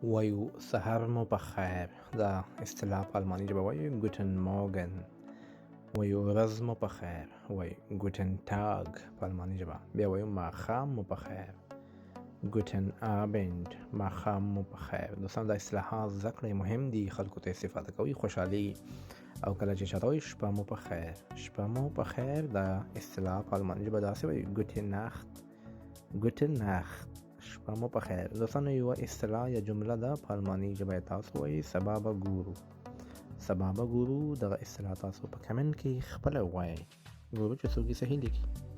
وایو سهار مو په خیر، دا اصطلاح په الماني ژبه وایو Guten Morgen. وایو ورځ مو په خیر، وایو Guten Tag په الماني ژبه. بیا وایو ماښام مو په خیر، Guten Abend، ماښام مو په خیر. دوستان، دا اصطلاحات زده کړئ، مهم دي، خلکو ته استفاده کوئ، خوشحالي. او کله چې چاته وایي شپه مو په خیر، شپه مو په خیر، دا اصطلاح په الماني ژبه داسې وایي Gute Nacht، Gute Nacht، شپه مو په خیر. دوستانو، یوه اصطلاح یا جمله ده په الماني ژبه یې تاسو وایي سبا به ګورو، سبا به ګورو. دغه اصطلاح تاسو په کمنټ کې خپله ووایئ، ګورو چې څوک یې صحیح لیکي.